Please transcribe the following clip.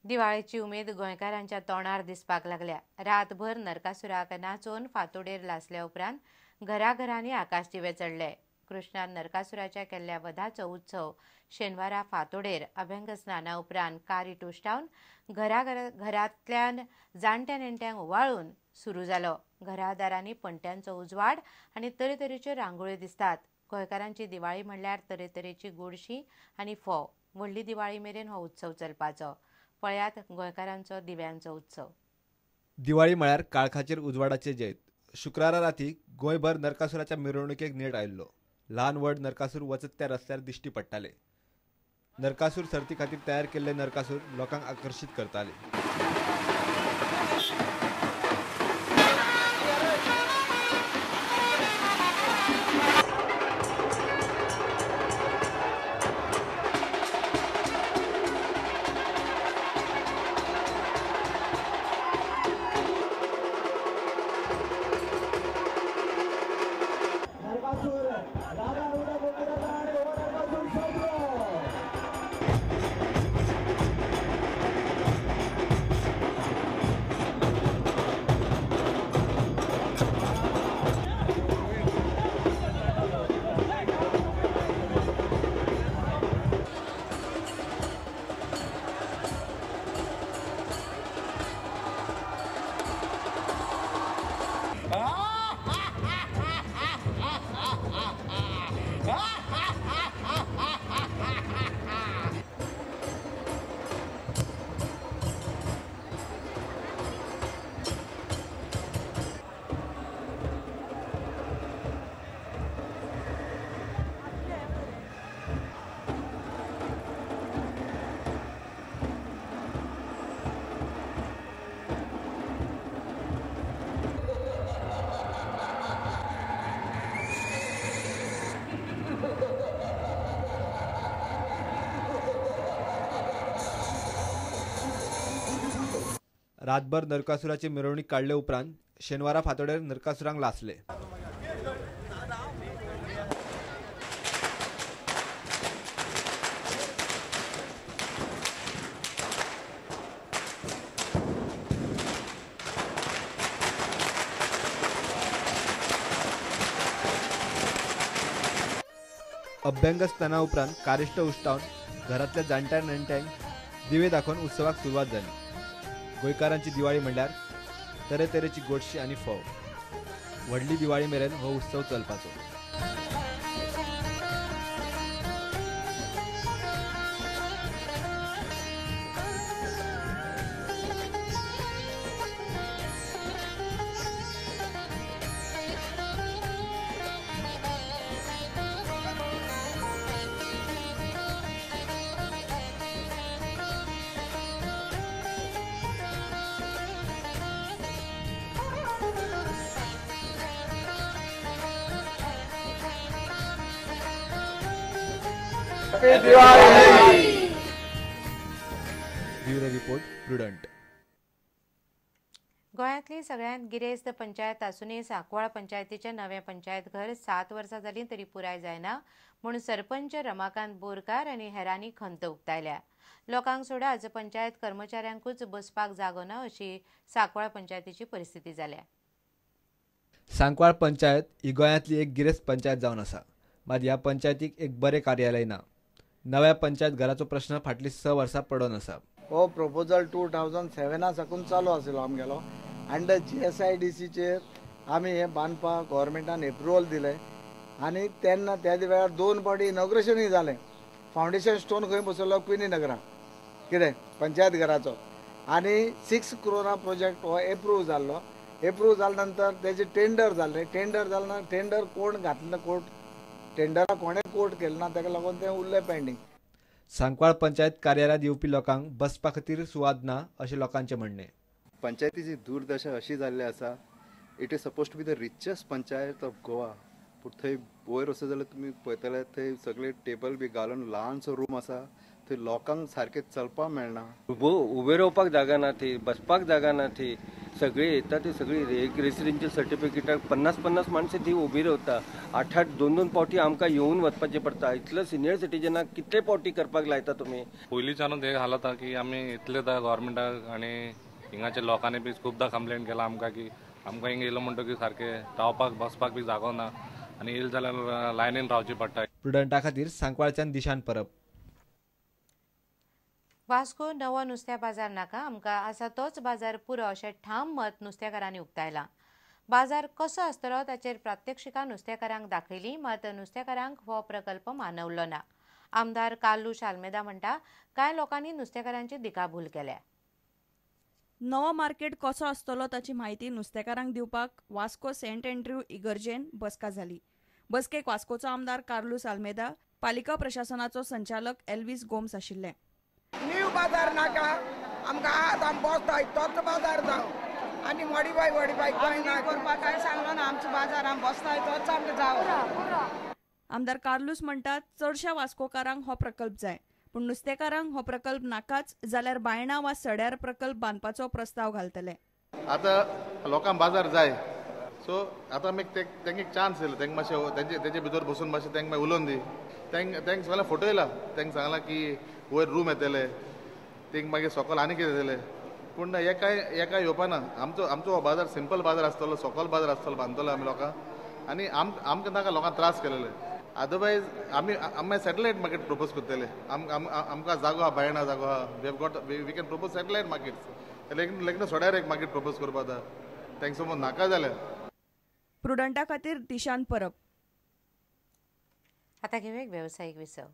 दिवाळेची उमेद गोंयकारांच्या तोंडार दिसपाक लागल्या. रातभर नरकासुराक नाचोवन फांतोडेर लासल्या उपरांत घराघरांनी आकाशदिवे चडले. कृष्णान नरकासुराच्या केल्ल्या वधाचो उत्सव शेनवारा फांतोडेर अभ्यंग स्नाना उपरांत कारी टुश्टावन घराघरांतल्यान जाणट्या नेणट्यांक ओवाळून सुरू जालो. घरादारांनी पणट्यांचो उजवाड आनी तरेतरेच्यो रांगोळ्यो दिसतात. गोंयकारांची दिवाळी म्हणल्यार तरेतरेची गोडशी आनी फोव. व्हडली दिवाळी मेरेन हो उत्सव चलपाचो. पळयात गोंयकारांचो दिव्यांचो उत्सव. दिवाळी म्हळ्यार काळखाचेर उजवाडाचे जैत. शुक्रारा राती गोंयभर नरकासुराच्या मिरवणुकेक नेट आयिल्लो. ल्हान व्हड नरकासूर वचत त्या रस्त्यार दिश्टी पडटाले. नरकासूर सर्ती खातीर तयार केल्ले नरकासूर लोकांक आकर्शीत करताले. रातभर नरकासुराची मिरवणूक काडले उपरांत शेनवारा फांतोडेर नरकासुरांक लासले. अभ्यंग स्नाना उपरांत कारिश्ट उश्टावन घरांतल्या जाणट्या नेणट्यांक दिवे दाखोवन उत्सवाक सुरवात जाली. गोंयकारांची दिवाळी म्हणल्यार तरेतरेची गोडशी आनी फोव. व्हडली दिवाळी मेरेन हो उत्सव चलपाचो. Bureau report, Prudent. गोंयांतली सगळ्यांत गिरेस्त पंचायत आसूनय सांकवाळ पंचायतीचें नवें पंचायत घर 7 वर्सां जालीं तरी पुराय जायना म्हूण सरपंच रमाकांत बोरकार आनी हेरांनी खंत उक्तायल्या. लोकांक सोडाच पंचायत कर्मचाऱ्यांकूच बसपाक जागो ना अशी सांकवाळ पंचायतीची परिस्थिती जाल्या. सांकवाळ पंचायत ही गोंयांतली एक गिरेस्त पंचायत जावन आसा. मात ह्या पंचायतीक एक बरें कार्यालय ना. नव्या पंचायत घराचो प्रश्न फाटलीं 6 वर्सां पडून आसा. हो प्रपोजल 2007 साकून चालू आशिल्लो आमगेलो. अंडर GSIDCचेर आमी हें बांदपाक गव्हर्मेंटान एप्रुवल दिलें आनी तेन्ना त्या वेळार 2 फावटी इनॉग्रेशनूय जालें. फावंडेशन स्टोन खंय बसयलो क्विनी नगरा कितें पंचायत घराचो आनी 6 क्रोरा प्रोजेक्ट हो एप्रूव जाल्लो. एप्रूव जाल्या नंतर तेजें टेंडर जालें. टेंडर जालें ना, टेंडर कोण घातलें ना, कोर्ट टेंडरा कोणें कोर्ट केलें ना, ताका लागून तें उरलें पेंडींग. सांकवाळ पंचायत कार्यालयांत येवपी लोकांक बसपा खातीर सुवात ना अशें लोकांचें म्हणणें. पंचायतीची दुर्दशा अशी जाल्ली आसा. It is suppose to be the richest panchayat of Goa, पूण थंय वयर वचत जाल्यार तुमी पळयतले थंय सगळे टेबल बी घालून ल्हानसो रूम आसा, थंय लोकांक सारकें चलपाक मेळना, उबे रावपाक जागा ना, थंय बसपाक जागा ना, थंय सगळे येता ते सगळी एक रेसिडेन्शियल सर्टिफिकेटाक 50-50 माणसं थंय उबी रावता. 8-8, 2-2 पावटी आमकां येवन वचपाचें पडटा. इतलो सिनियर सिटीजनाक कितले पावटी करपाक लायता तुमी? पयलींच्यानूच हें हालत आहा की आमी इतलेदां गव्हर्मेंटाक आनी हिंगाच्या लोकांनी बी खुबदां कंप्लेन केला आमकां की आमकां हिंगा येयलो म्हणटकीर सारकें रावपाक बसपाक बी जागो ना आनी येयले जाल्यार लायनीन रावचें पडटा. प्रुडंटा खातीर सांकवाळच्यान दिशान परब. वास्को नवो नुस्त्या बाजार नाका, आमकां आसा तोच बाजार पुरो अशें ठाम मत नुस्तेकारांनी उक्तायलां. बाजार कसो आसतलो ताचेर प्रात्यक्षिकां नुस्तेकारांक दाखयली, मात नुस्तेकारांक हो प्रकल्प मानवलो ना. आमदार कार्लूस आल्मेदा म्हणटा कांय लोकांनी नुस्तेकारांची दिकाभूल केल्या. नवो मार्केट कसो आसतलो ताची म्हायती नुस्तेकारांक दिवपाक वास्को सेंट एंड्र्यू इगर्जेन बसका जाली. बसकेक वास्कोचो आमदार कार्लूस आल्मेदा, पालिका प्रशासनाचो संचालक एल्विस गोम्स आशिल्ले. न्यू बाजार नाका आमकां, आज आमी बसताय तोच बाजार जावं आनी मॉडिफाय वॉडिफाय कांय ना करपाक कांय सांगलो ना. आमचो बाजार आमी बसताय तोच आमकां जावं. आमदार कार्लूस म्हणटात चडश्या वास्कोकारांक हो प्रकल्प जाय, पूण नुस्तेकारांक हो प्रकल्प नाकाच जाल्यार बायणा वा सड्यार प्रकल्प बांदपाचो प्रस्ताव घालतले. आतां लोकांक बाजार जाय, सो आतां आमी तांकां एक चान्स दिलो, तांकां मातशें तेजे भितर बसून मातशें तांकां मागीर उलोवन दी. तांकां सगळें फोटो येयला, तांकां सांगलां की वयर रूम येतले, तांकां मागीर सकयल आनी कितें येतलें. पूण एका येवपा ना. आमचो आमचो हो बाजार सिंपल बाजार आसतलो, सकयल बाजार आसतलो, बांदतलो आमी लोकांक आनी आमकां नाका लोकांक त्रास केलेले. अदरवायज आमी आमी सॅटेलायट मार्केट प्रपोज करतले. आमकां जागो आहा, बायणा जागो आहा, we have got we can propose satellite markets. लेगीन सड्यार एक मार्केट प्रपोज करपा जाता, तांकां समज नाका जाल्यार. प्रुडंटा खातीर दिशान परब. आता घेऊया एक व्यावसायिक विसव.